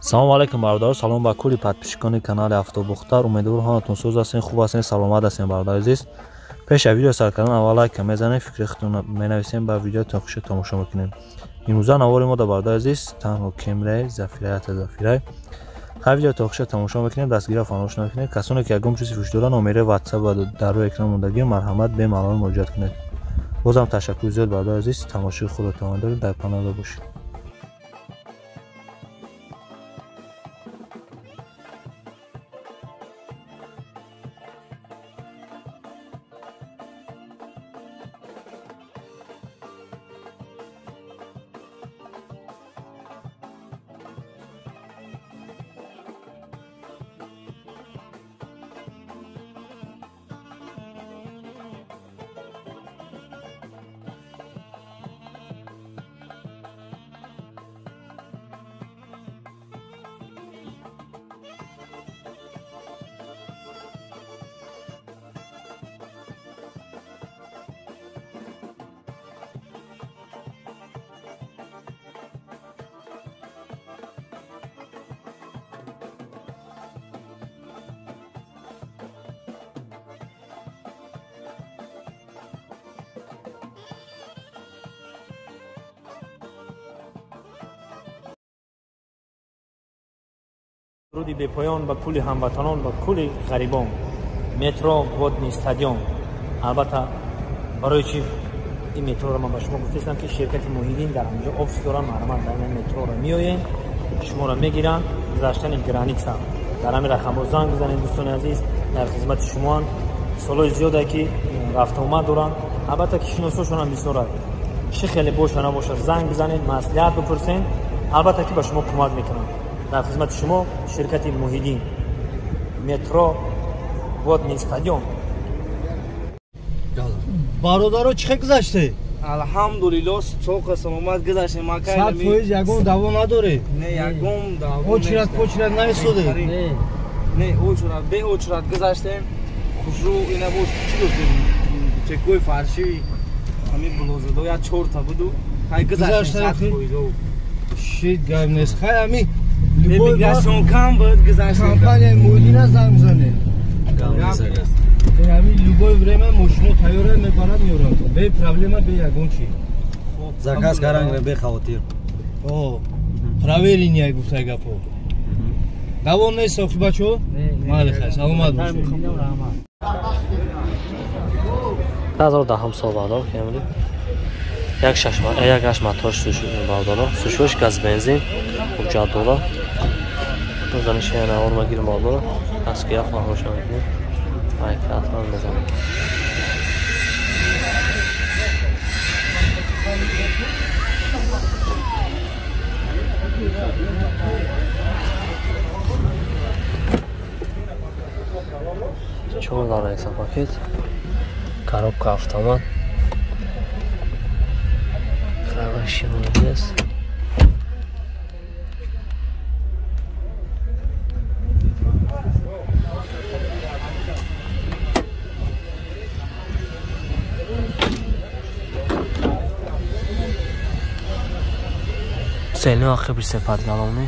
Салом алейкум бародаро, салом ба кулли подписчикони канали Автобухтар. Умедворам ҳаматон соз ҳастен, хуб ҳастен, саломат ҳастен бародари азиз. Пеш аз видео сар кардан аввал лайка мезанем, фикри худтон менависем, ба видео то хуша тамошо мекунем. Имрӯза навори мо да бародари азиз танҳо Кемри Зафираята Зафирай. Ҳар видео то хуша тамошо мекунем, дастгирӣ фаромӯш накунед. Касоне ки ягон чизи фурӯш доранд, номери WhatsApp ва дар рӯи экран мондагӣ, марҳамат бемалол муроҷиат кунед. Бозам ташаккури зиёд бародари азиз, тамошои худро тамом доред, дар паноҳ бошед. Руди бепоён ба кулли ҳамватанон, ба кулли ғарибон. Метро Водный стадион. Албатта барои чи ин метроро ман ба шумо гуфтаистам, ки ширкати Муҳиддин дар ҳаминҷо офис доранд. Марҳамат, дар ин метроро меоем, шуморо мегиранд, гузаштани граница. Дар ҳамин рақамҳо занг бизанед, дӯстони азиз, дар хизмати шумоанд. Солҳои зиёде ки рафтуомад доранд, албатта ки шиносошонам бисёрад. Чӣ хеле боша набошад, занг бизанед, маслиҳат бипурсед, албатта ки ба шумо кӯмак мекунанд. Дар хизмати шумо ширкати Муҳиддин, метро Водный стадион. Бародаро, чӣ хел гузаште? Алҳамдулилло, соқа саломат гузаштем. 100% ягон даво надоред? Не, ягон даво. Очрат почрат наистоде? Не, очрат, бе очрат гузаштем. Хушрӯ ина бош чӣ гуфтем? Чекои фарши ҳамин булозадо я чорта буду. Хай гузаштем 100%. Шит гап нест. Хай ҳамин миграцион кам буд, гузаштем. Компанияи Муҳиддина занг бизанед. Ҳамин любое время мошино тайёра мебарад, меорад. Бе проблема, бе ягон чи. Заказ карангре бе хавотир. О, проверение гуфтай гапо. Давом нест, охи бачо? Майли, хай, саломат бошед. 2010 сол бардор Кемри. Як шаш, як ҳашт мотор бардоро, сушвош газ бензин, ҳуҷҷат дора. Бозаниш навор магирим бардоро, дастгира фаромӯш намекунем. Лайкатон мезанем. Чор дора пакет, коробка автомат. Хороший молодец. Цельный ахибр сепат головный.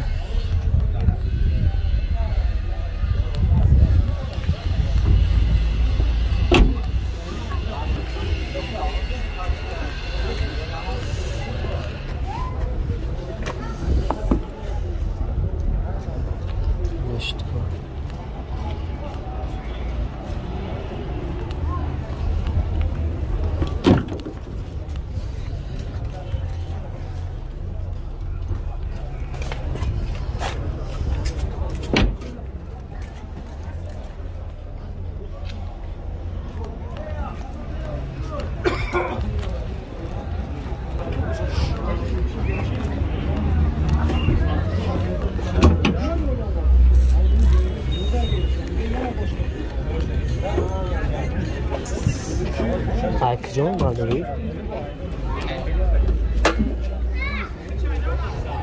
Куҷо бардорӣ?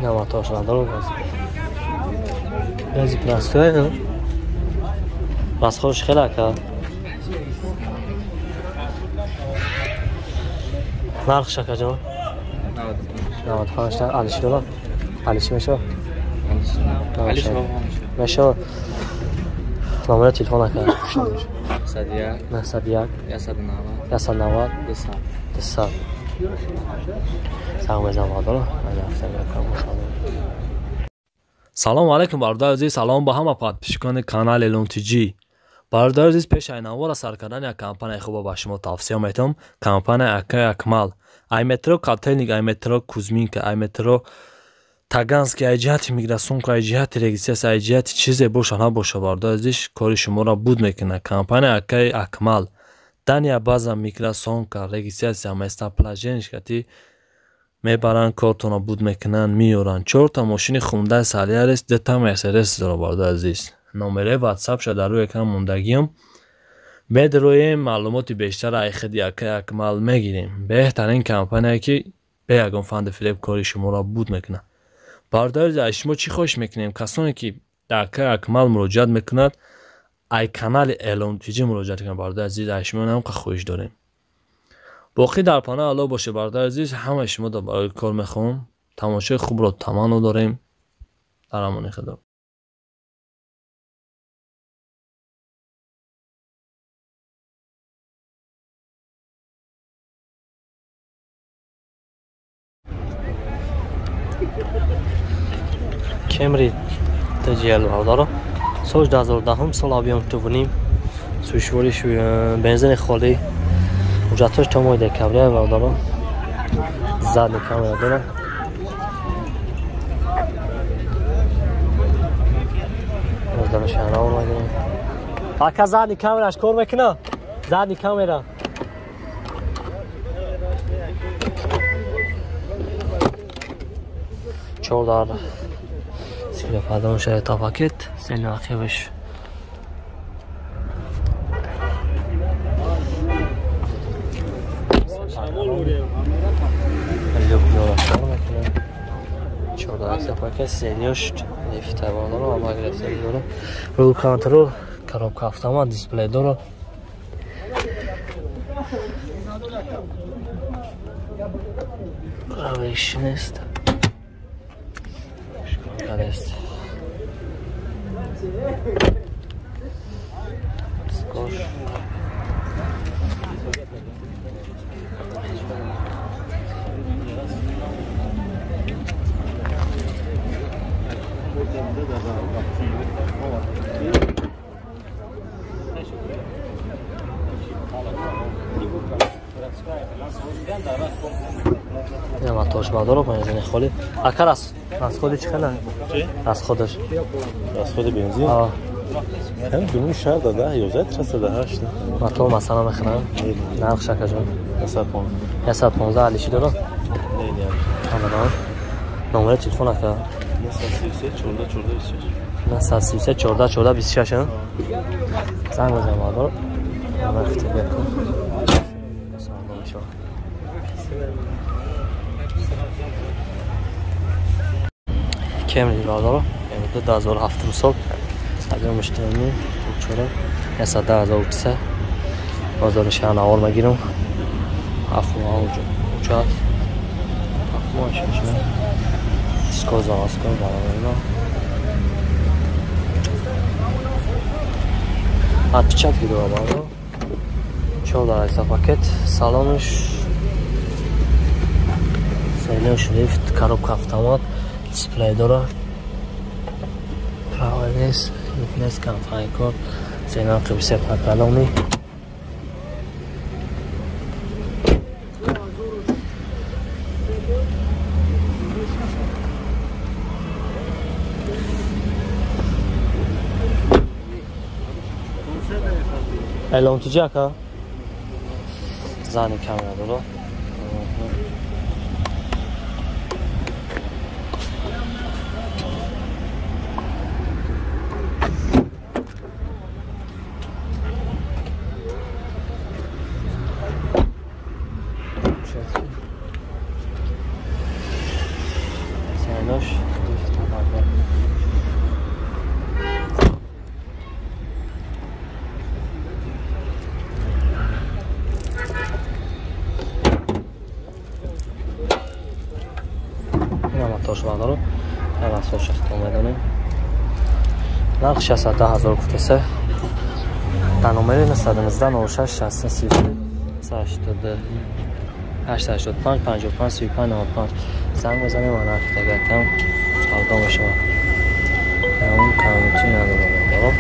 На мотор надорам. Гази простой, расходш хеле ака. Нархш акаҷон? 95 алиши доллар. Алиши мешавад? Мешавад. Номери телефон ака. 901 901 190 200. Занг мезанам бародаро. Салом алейкум бародари азиз, салом ба ҳама подписчикони канали Элон ТЖ. Бародари азиз, пеш аз навора сар кардани як компанияи хуба ба шумо тавсия метавам. Компания Акай Акмал. Ай метро Котельник, ай метро Кузьминка, ай метро Таганский, ай ҷиҳати миграсонка, ай ҷиҳати регистрация, ай ҷиҳати чизе боша набоша, бародари азиз, кори шуморо буд мекунад. Компания Акай Акмал. Дания база миграсонка, регистрация, местоположение кати мебаранд, кортонро буд мекунанд, меёранд. 4та мошини Хундай Солярис, 2та Мерседес дора, бародари азиз. Номераи ватсапша дар рӯи экран мондагиам. Медроем, маълумоти бештар ай худи Акай Акмал мегирем. Беҳтарин компания ки бе ягон фанди фиреб кори шуморо буд мекунад. Бародари азиз, аз шумо чӣ хоҳиш мекунем? Касоне ки дар Акай Акмал муроҷиат мекунад, ай канали Элон ТЖ муроҷиат кунад. Бародари азиз, аз шумо намқа хоҳиш дорем. Боқӣ дар паноҳи Аллоҳ бошед, бародари азиз. Ҳамаи шумо барои кор мехоҳам. Тамошои хубро таманно дорем. Дар амони Худо. Кемри ТЖЛ бародаро, соли 2010 сол объем 2.5, сӯшвориш бензини холӣ, ҳуҷҷатҳош то моҳи декабрия бародаро. Задний камера дорад. Ака, задний камераш кор мекуна? Задний камера. Чордар силападон шаята пакет, сени ақибаш. Пакет сенёш лифта бародаро, ама гирифтагӣ дорад. Рул контрол, коробка автомат, дисплей дорад. Равиш нест. Нест. Скош. Мотор бардоро, бензини холӣ. Ака, расходи чӣ хела? Расходаш. Расходи бензин? Ҳам думи шаҳр да 10 11 308. Мотор масалан мехарам. Нархш акаҷон? 115. 115 алиши дора? Не, не. Ҳамадан. Номери телефон ака? 933 14 14 26. 933 14 14 26. Занг бизан бардоро. Вақти бекун. Кемри бародаро, 2007 сол, объемаш 2.5, 4, 1103. Бозори шаҳр навор мегирам. 7 моҳ учад. 7 моҳ шаш. Диско заводской бародаро. Отпечатки дора бародаро. 4 пакет, салонаш сенёш лифт, коробка автомат, дисплей дора. Право нест, нест компания кор, цена қибсе паталони. Элон ТЖ ака? Задний камера дора. Нарх 610 000 гуфтеса. Дар номери 919 06 63 33 885 55 35 95 занг мезанем ва нарх тагакам савдо мешавад. Он камчи надорад.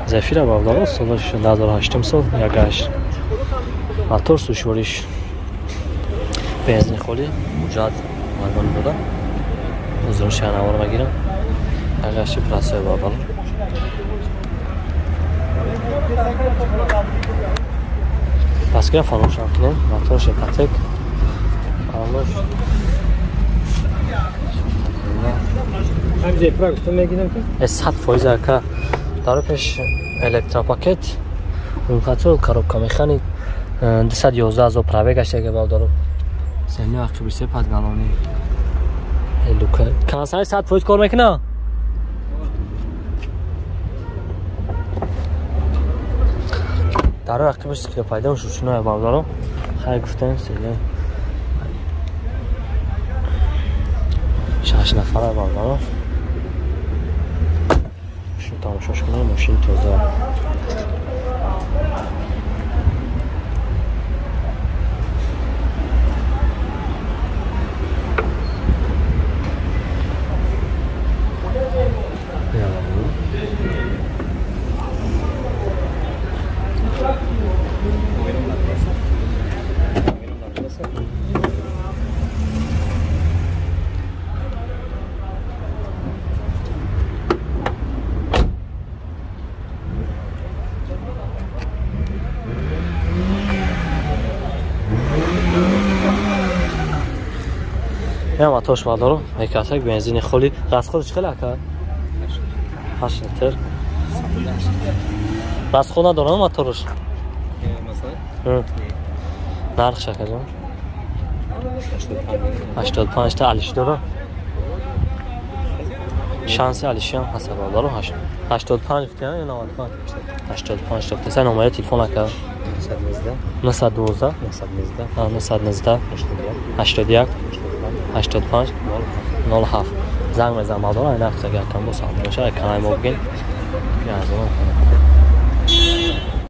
Зафира бародаро соли 2008 сол 1.8 мотор сушвориш бензин холи муҷад мардон буда. Узун шанавор мегирам. 1.8 прасой бародаро. Паскира фаромӯш накунем, моторш Ипотек. Фаромӯш. Ҳам зефира гуфтам мегирам ки? 100% ака. Дар пеш электропакет, рулкатол, коробка механик, 211 000 пробег гаштага бародаро. Сени ақиби се подгалони. Лука. Кансай 100% кор мекуна? Дар ақибаш ки пайдо шуд шуно бародаро. Хай гуфтем сени. 6 нафара бародаро. Тамошош кунем, мошин тоза. Я мотош бародаро, мекасак бензини холи. Расход чӣ хел ака? 8 литр. Расход надорам моторш? Нархш ака ҷон? 85 та алиш дора. Шанси алишиам ҳаст бародаро. 85 гуфтиам ё 95? 85 та. Са номери телефон ака? 912 919 81 85 07 занг мезанам бародаро, ай нарх агар кам бо савдо мешавад, ай канали мо бигин. Ки арзон